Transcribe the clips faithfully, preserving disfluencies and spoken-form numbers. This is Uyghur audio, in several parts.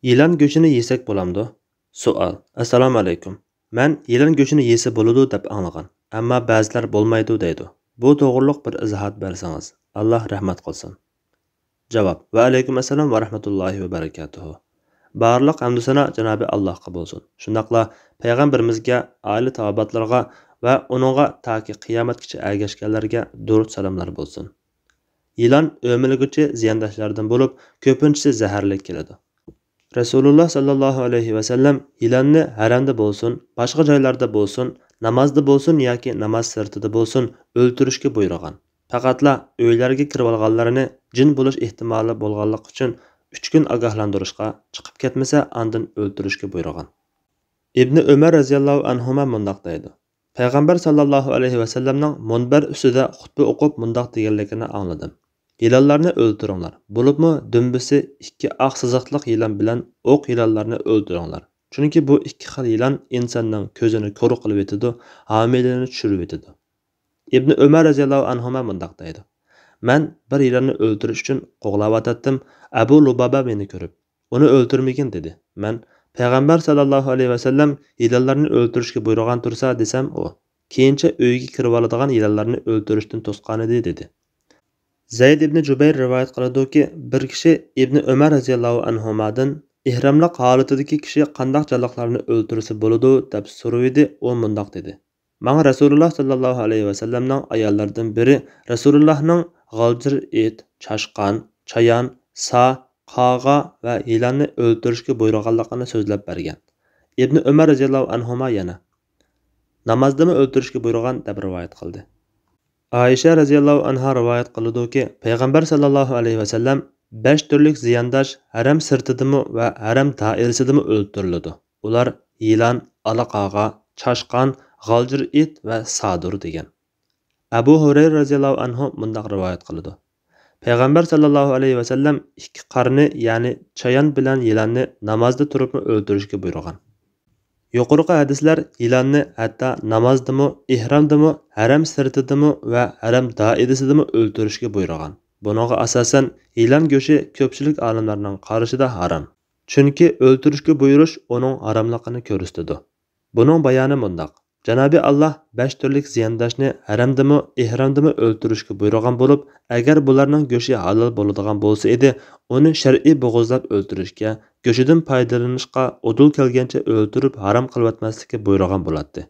يىلان گۆشىنى يېسەك بولامدۇ؟ سوئال. ئەسسالامۇئەلەيكۇم. مەن يىلان گۆشىنى يېسە بولىدۇ دەپ ئاڭلىغان، ئەمما بەزىلەر بولمايدۇ دەيدۇ. بۇ توغرۇلۇق بىر ئىزاھات بەرسىڭىز. ئاللا رەھمەت قىلسۇن. جاۋاب. ۋەئەلەيكۇم ئەسسالام ۋە رەھمەتۇللاھى ۋە بەرىكاتۇھۇ. بارلىق ھەمدۇ سانا جانابى ئاللاھقا بولسۇن. شۇنداقلا پەيغەمبىرىمىزگە، ئائىلە تاۋابىئاتلىرىغا ۋە ئۇنىڭغا تاكى قىيامەتكىچە ئەگەشكەنلەرگە دۇرۇت سالاملار بولسۇن. يىلان ئۆمىلىگۈچى زىيانداشلاردىن بولۇپ، كۆپىنچىسى زەھەرلىك كېلىدۇ. رەسۇلۇللا ساللاللاھۇ ئەلەيھى ۋەسەللەم يىلاننى ھەرەمدە بولسۇن، باشقا جايلاردا بولسۇن، نامازدا بولسۇن ياكى ناماز سىرتىدا بولسۇن، ئۆلتۈرۈشكە بۇيرۇغان. پەقەتلا ئۆيلەرگە كىرىۋالغانلىرىنى جىن بولۇش ئېھتىمالى بولغانلىقى ئۈچۈن ئۈچ كۈن ئاگاھلاندۇرۇشقا، چىقىپ كەتمىسە ئاندىن ئۆلتۈرۈشكە بۇيرۇغان. ئىبنى ئۆمەر رەزىياللاھۇ ئەنھۇما مۇنداق دەيدۇ: پەيغەمبەر ساللاللاھۇ ئەلەيھى ۋەسەللەمنىڭ مۇنبەر ئۈستىدە خۇتبە ئوقۇپ مۇنداق دېگەنلىكىنى ئاڭلىدىم: يىلانلارنى ئۆلتۈرۈڭلار، بولۇپمۇ دۈمبىسى ئىككى ئاق سىزىقلىق يىلان بىلەن ئوق يىلانلارنى ئۆلتۈرۈڭلار. چۈنكى بۇ ئىككى خىل يىلان ئىنساننىڭ كۆزىنى كور قىلىۋېتىدۇ، ھامىيلىرىنى چۈشۈرۈۋېتىدۇ. ئىبنى ئۆمەر رەزىياللاھۇ ئەنھۇما مۇنداق دەيدۇ: مەن بىر يىلاننى ئۆلتۈرۈش ئۈچۈن قوغلاۋاتاتتىم، ئەبۇ لۇبابە مېنى كۆرۈپ، ئۇنى ئۆلتۈرمىگىن دېدى. مەن، پەيغەمبەر ساللاللاھۇ ئەلەيھى ۋەسەللەم يىلانلارنى ئۆلتۈرۈشكە بۇيرۇغان تۇرسا دېسەم، ئۇ، كېيىنچە ئۆيگە كىرىۋالىدىغان يىلانلارنى ئۆلتۈرۈشتىن توسقانىدى دېدى. زەيد ئىبنى جۇبەير رىۋايەت قىلىدۇكى، بىر كىشى ئىبنى ئۆمەر رەزىياللاھۇ ئەنھۇمادىن، ئېھراملىق ھالىتىدىكى كىشى قانداق جانلىقلارنى ئۆلتۈرسە بولىدۇ دەپ سورىۋىدى، ئۇ مۇنداق دېدى: ماڭا رەسۇلۇللا ساللاللاھۇ ئەلەيھى ۋەسەللەمنىڭ ئاياللىرىدىن بىرى رەسۇلۇللانىڭ غالجىر ئىت، چاشقان، چايان، سا، قاغا ۋە يىلاننى ئۆلتۈرۈشكە بۇيرۇغانلىقىنى سۆزلەپ بەرگەن. ئىبنى ئۆمەر رەزىياللاھۇ ئەنھۇما يەنە، نامازدىمۇ ئۆلتۈرۈشكە بۇيرۇغان دەپ رىۋايەت قىلدى. ئائىشە رەزىياللاھۇ ئەنھا رىۋايەت قىلىدۇكى، پەيغەمبەر ساللاللاھۇ ئەلەيھى ۋەسەللەم بەش تۈرلۈك زىيانداش ھەرەم سىرتىدىمۇ ۋە ھەرەم دائىرىسىدىمۇ ئۆلتۈرۈلىدۇ. ئۇلار يىلان، ئالا قاغا، چاشقان، غالجىر ئىت ۋە سادۇر دېگەن. ئەبۇ ھۇرەيرە رەزىياللاھۇ ئەنھۇ مۇنداق رىۋايەت قىلىدۇ: پەيغەمبەر ساللاللاھۇ ئەلەيھى ۋەسەللەم ئىككى قارنى، يەنى چايان بىلەن يىلاننى نامازدا تۇرۇپمۇ ئۆلتۈرۈشكە بۇيرۇغان. يۇقىرىقى ھەدىسلەر يىلاننى ھەتتا نامازدىمۇ، ئېھرامدىمۇ، ھەرەم سىرتىدىمۇ ۋە ھەرەم دائىرىسىدىمۇ ئۆلتۈرۈشكە بۇيرۇغان. بۇنىڭغا ئاساسەن، يىلان گۆشى كۆپچىلىك ئالىملارنىڭ قارىشىدا ھارام. چۈنكى ئۆلتۈرۈشكە بۇيرۇش ئۇنىڭ ھاراملىقىنى كۆرسىتىدۇ. بۇنىڭ بايانى مۇنداق: جانابى ئاللا بەش تۈرلۈك زىيانداشنى ھەرەمدىمۇ، ئېھرامدىمۇ ئۆلتۈرۈشكە بۇيرۇغان بولۇپ، ئەگەر بۇلارنىڭ گۆشى ھالال بولىدىغان بولسا ئىدى، ئۇنى شەرئىي بوغۇزلاپ ئۆلتۈرۈشكە، گۆشىدىن پايدىلىنىشقا ئۇدۇل كەلگەنچە ئۆلتۈرۈپ ھارام قىلىۋەتمەسلىككە بۇيرۇغان بولاتتى.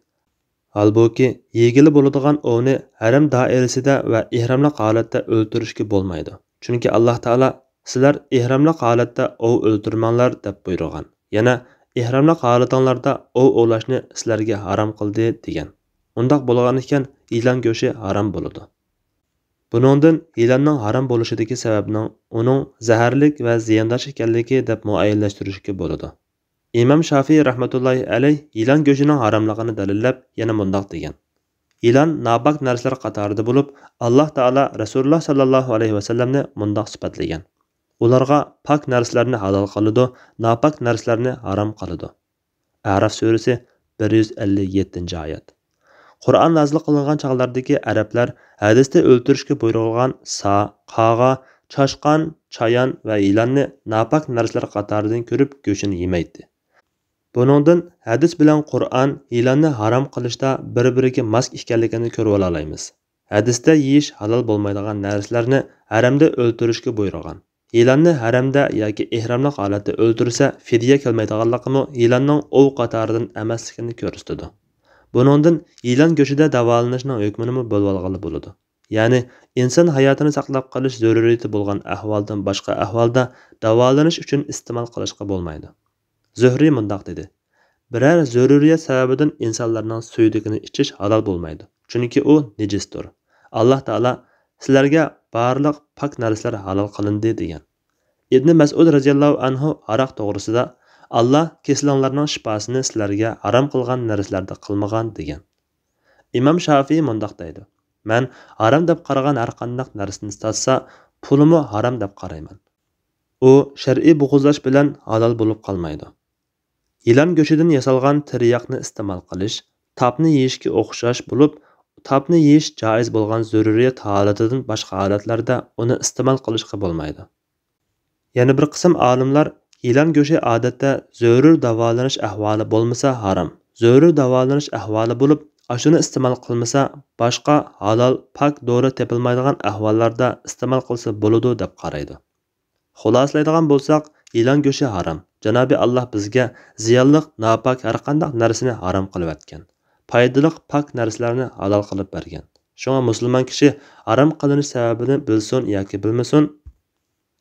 ھالبۇكى، يېگىلى بولىدىغان ئوۋنى ھەرەم دائىرىسىدە ۋە ئېھراملىق ھالەتتە ئۆلتۈرۈشكە بولمايدۇ. چۈنكى ئاللا تائالا، سىلەر ئېھراملىق ھالەتتە ئوۋ ئۆلتۈرمەڭلار دەپ بۇيرۇغان. يەنە، ئېھراملىق ھالىتىڭلاردا ئوۋ ئوۋلاشنى سىلەرگە ھارام قىلدى دېگەن. ئۇنداق بولغانىكەن، يىلان گۆشى ھارام بولىدۇ. بۇنىڭدىن يىلاننىڭ ھارام بولۇشىدىكى سەۋەبنىڭ ئۇنىڭ زەھەرلىك ۋە زىيانداش ئىكەنلىكى دەپ مۇئەييەنلەشتۈرۈشكە بولىدۇ. ئىمام شافىي رەھمەتۇللاھى ئەلەيھ يىلان گۆشىنىڭ ھاراملىقىنى دەلىللەپ يەنە مۇنداق دېگەن: يىلان ناپاك نەرسىلەر قاتارىدا بولۇپ، ئاللا تائالا رەسۇلۇللا ساللاللاھۇ ئەلەيھى ۋەسەللەمنى مۇنداق سۈپەتلىگەن: ئۇلارغا پاك نەرسىلەرنى ھالال قىلىدۇ، ناپاك نەرسىلەرنى ھارام قىلىدۇ. ئەراف سۈرىسى، بىر يۈز ئەللىك يەتتىنچى ئايەت. قۇرئان نازىل قىلىنغان چاغلاردىكى ئەرەبلەر ھەدىستە ئۆلتۈرۈشكە بۇيرۇلغان سا، قاغا، چاشقان، چايان ۋە يىلاننى ناپاك نەرسىلەر قاتارىدىن كۆرۈپ گۆشىنى يېمەيتتى. بۇنىڭدىن ھەدىس بىلەن قۇرئان يىلاننى ھارام قىلىشتا بىر-بىرىگە ماس ئىكەنلىكىنى كۆرۈۋالالايمىز. ھەدىستە يېيىش ھالال بولمايدىغان نەرسىلەرنى ھەرەمدە ئۆلتۈرۈشكە بۇيرۇغان. يىلاننى ھەرەمدە ياكى ئېھراملىق ھالەتتە ئۆلتۈرسە، فىدىيە كەلمەيدىغانلىقىمۇ يىلاننىڭ ئوۋ قاتارىدىن ئەمەسلىكىنى كۆرسىتىدۇ. بۇنىڭدىن يىلان گۆشىدە داۋالىنىشنىڭ ھۆكمىنىمۇ بىلىۋالغىلى بولىدۇ. يەنى، ئىنسان ھاياتىنى ساقلاپ قېلىش زۆرۈرىيىتى بولغان ئەھۋالدىن باشقا ئەھۋالدا داۋالىنىش ئۈچۈن ئىستېمال قىلىشقا بولمايدۇ. زۆھرى مۇنداق دېدى: بىرەر زۆرۈرىيەت سەۋەبىدىن ئىنسانلارنىڭ سۈيدۈكىنى ئىچىش ھالال بولمايدۇ، چۈنكى ئۇ نىجىستۇر. ئاللا تائالا، سىلەرگە بارلىق پاك نەرسىلەر ھالال قىلىندى، دېگەن. ئىبنى مەسئۇد رەزىياللاھۇ ئەنھۇ ھاراق توغرىسىدا، ئاللا كېسىلىڭلارنىڭ شىپاسىنى سىلەرگە ھارام قىلغان نەرسىلەردە قىلمىغان، دېگەن. ئىمام شافىئى مۇنداق دەيدۇ: مەن ھارام دەپ قارىغان ھەرقانداق نەرسىنى ساتسا، پۇلىمۇ ھارام دەپ قارايمەن. ئۇ شەرئىي بوغۇزلاش بىلەن ھالال بولۇپ قالمايدۇ. يىلان گۆشىدىن ياسالغان تىرياقنى ئىستېمال قىلىش، تاپنى يېيىشكە ئوخشاش بولۇپ، تاپنى يېيىش جائىز بولغان زۆرۈرىيەت ھالىتىدىن باشقا ھالەتلەردە ئۇنى ئىستېمال قىلىشقا بولمايدۇ. يەنە بىر قىسىم ئالىملار يىلان گۆشى ئادەتتە زۆرۈر داۋالىنىش ئەھۋالى بولمىسا ھارام. زۆرۈر داۋالىنىش ئەھۋالى بولۇپ، ئاشۇنى ئىستېمال قىلمىسا، باشقا ھالال، پاك دورا تېپىلمايدىغان ئەھۋاللاردا ئىستېمال قىلسا بولىدۇ، دەپ قارايدۇ. خۇلاسىلەيدىغان بولساق، يىلان گۆشى ھارام. جانابى ئاللاھ بىزگە زىيانلىق، ناپاك ھەرقانداق نەرسىنى ھارام قىلىۋەتكەن. پايدىلىق، پاك نەرسىلەرنى ھالال قىلىپ بەرگەن. شۇڭا مۇسۇلمان كىشى ھارام قىلىنىش سەۋەبىنى بىلسۇن ياكى بىلمىسۇن،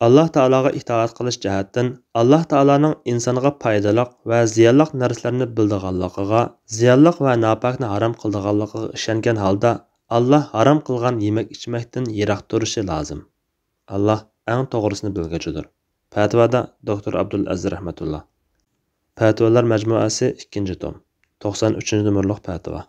ئاللاھ تائالاغا ئىتائەت قىلىش جەھەتتىن، ئاللاھ تائالانىڭ ئىنسانغا پايدىلىق ۋە زىيانلىق نەرسىلەرنى بىلىدىغانلىقىغا، زىيانلىق ۋە ناپاكنى ھارام قىلىدىغانلىقىغا ئىشەنگەن ھالدا، ئاللاھ ھارام قىلغان يېمەك-ئىچمەكتىن يىراق تۇرۇشى لازىم. ئاللاھ ئەڭ توغرىسىنى بىلگۈچىدۇر. پەتىۋادا دوكتور ئابدۇلئەزىز رەھمەتۇللا. پەتىۋالار مەجمۇئەسى، ئىككىنچى توم، توقسان ئۈچىنچى نومۇرلۇق پەتىۋا.